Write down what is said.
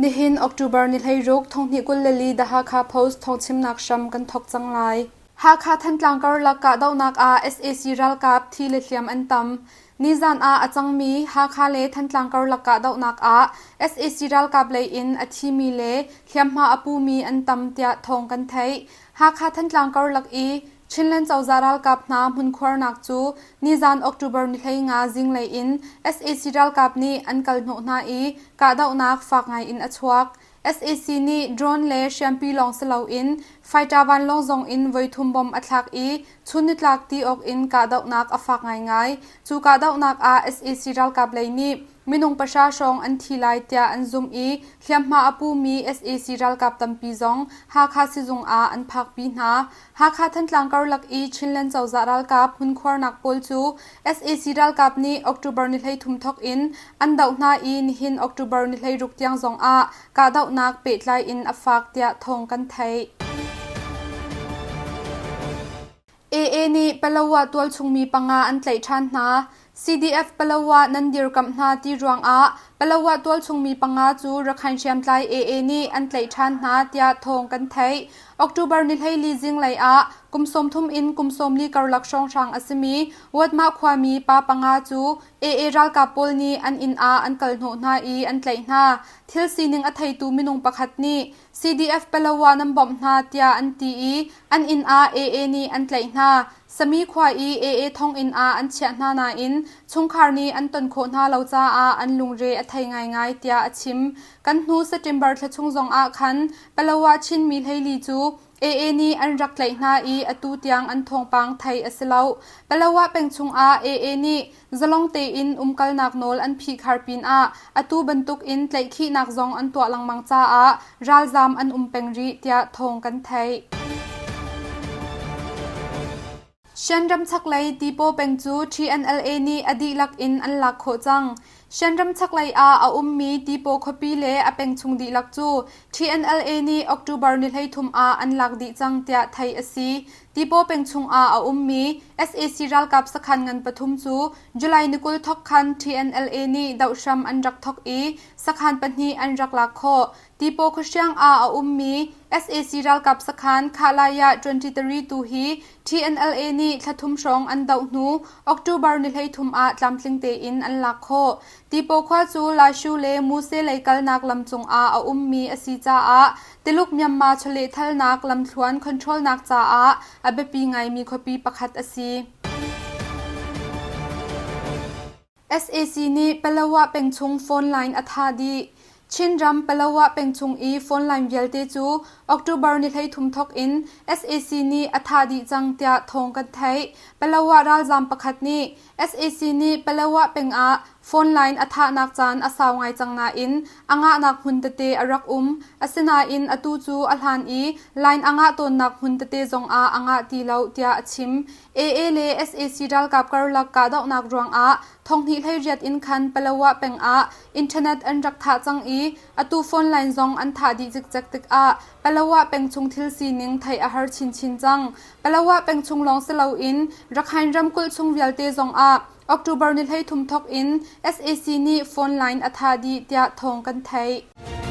Nihin October ni 16 thonghnih 24 The Hakha Post thawngchimnak hram kan thawk cang lai. Hakha Thantlang karlak kahdohnak ah sac ralkap thi le hliam an tam. Nizan ah a cangmi Hakha le Thantlang karlak kahdohnak ah sac ralkap lei in a thimi le hliamhma a pumi an tam tiah thawng kan theih. Hakha Thantlang karlak i Chinland cozah ralkap hna hmunkhuarnak cu nizan October ni 15 zinglei in sac ralkap nih an kal hnawh hna i kahdohnak fak ngai in a chuak. Sac nih drone le hriampi lawng si loin fighter vanlawng zong in voithum bomb a thlak i chun nitlak ti awk in kahdohnak a fak ngaingai. Cu kahdohnak ah sac ralkap lei nih minung pahra hrawng an thi lai tiah an zumh i hliamhma a pumi sac ralkap tampi zong Hakha sizung ah an phakpi hna. Hakha Thantlang karlak i Chinland cozah ralkap hmunkhuarnak pawl cu sac ralkap nih October ni 13 thawk in an doh hna i nihin October ni 16 tiang zong ah kahdohnak pehtlai in a fak tiah thawng kan theih. AA nih Palawa tualchungmi panga an tlaih ṭhan hna. CDF Palawa nan dirkamh hna ti ruangah Palawa tualchungmi panga cu Rakhine hriamtlai AA nih an tlaih ṭhan hna tiah thawng kan theih. October ni 14 zinglei ah kum 30 in kum 40 karlak hrawnghrang a simi Watmah khuami pa panga cu AA ralkap pawl nih an inn ah an kal hnawh hna i an tlaih hna. Thil sining a theitu minung pakhat nih CDF Palawa nan bawmh hna tiah an ti i an inn ah AA nih an tlaih hna. Sami khua i AA thonginn ah an chiah hna nain chungkhar nih an ton khawh hna lo caah an lungre a thei ngaingai tiah a chim. Kan hnu September thla chung zong ah khan Palawa Chinmi 14 cu AA nih an rak tlaih hna i atu tiang an thawngpang theih a si lo. Palawa peng chungah AA nih zalong tein umkalnak nawl an phihkhar pinah atu bantuk in tlaihkhihnak zong an tuah lengmang caah ralzaam an um peng rih tiah thawng kan theih. Shan ram chaklei Tipo peng cu TNLA nih a dihlak in an lak khawh cang. Shan ram chaklei ah a ummi Tipo khuapi le a peng chung dihlak cu TNLA nih October ni 13 ah an lak dih cang tiah theih a si. Tipo peng chungah a ummi sac ralkap sakhan ngan pathum cu July ni 20 thawk khan TNLA nih dohhram an rak thawk i sakhan pahnih an rak lak khawh. Tipo khuahriang ah a ummi sac ralkap sakhan Khalaya 23 tu hi TNLA nih thla thum hrawng an doh hnu October ni 13 ah tlamtling tein an lak khawh. Tipo khua cu Lashu le Muse lei kalnak lam cungah a ummi a si caah Tuluk Myanmar chawlehthalnak lamthluan controlnak caah a biapi ngaimi khuapi pakhat a si. Sac nih Palawa pengchung phone line a thah dih. Chinram Palawa pengchung i phone line vialte cu October ni 13 thawk in sac nih a thah dih cang tiah thawng kan theih. Palawa ralzaam pakhat nih sac nih Palawa peng ah phone line a thahnak caan a sau ngai cang nain a ngahnak hmun tete a rak um. Asinain atu cu a hlan i line a ngah tawnnak hmun tete zong ah a ngah ti lo tiah a chim. AA le sac ralkap karlak kahdohnak ruangah thonghnih 18 in khan Palawa peng ah internet an rak thah cang i atu phone line zong an thah dih cikcek tikah Palawa peng chung thil sining theih a har chinchin cang. Palawa peng chung lawng si loin Rakhine ramkulh chung vialte zong ah October ni 13 thawk in sac nih phone line a thah dih tiah thawng kan theih.